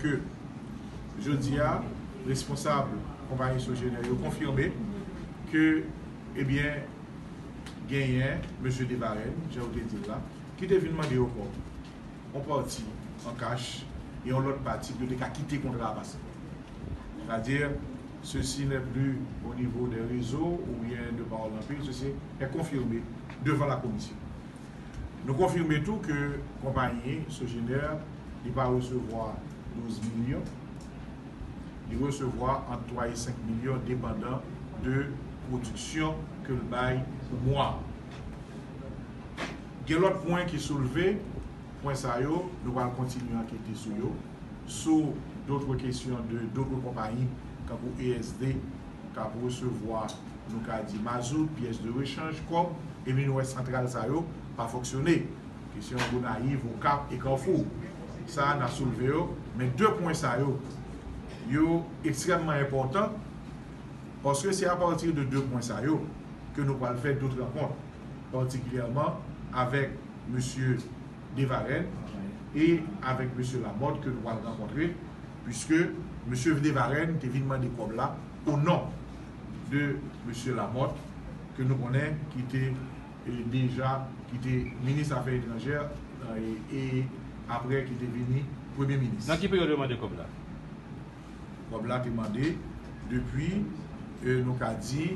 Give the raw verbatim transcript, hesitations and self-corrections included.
ke jodi a, responsab konpayi Sogener yo konfime ke, ebyen, genyen mesye Devarèn, jan ou te di l la, ki te vin mande yo kòb, yon pati an kach e yon lòt pati ke yo te ka kite kontra a pase. C'est-à-dire, ceci n'est plus au niveau des réseaux ou bien de parole en public, ceci est confirmé devant la commission. Nou konfime tou ke konpayi Sogener li pa resevwa douz milyon, li resevwa ant twa e senk milyon depandan de pwodiksyon ke l bay pou mwa. Gen lòt pwen ki soulve, pwen sa yo, nou pral kontinye ankete sou yo, sou dotre kesyon de dotre konpayi, kankou E S D, k ap resevwa, nou ka di, mazout, pyès de rechanj, kòb, epi nou wè santral sa yo pa fonksyone. Kesyon Gonayiv, Okap e Kafou. Sa a, n a soulve yo, men de pwen sa yo, yo ekstrèmman enpòtan, paske se apati de de pwen sa yo ke nou pral fè dòt rankont, patikilyèman avèk mesye Devarèn e avèk mesye Lamòt ke nou pral rankontre, puiske mesye Devarèn te vin mande kòb la o non de mesye Lamòt, ke nou konnen ki te, e, deja, ki te minis afè etranjè, e, e apre ki te vini premye minis. Nan ki peryòd yo mande kòb la? Kòb la te mande depi, e, nou ka di,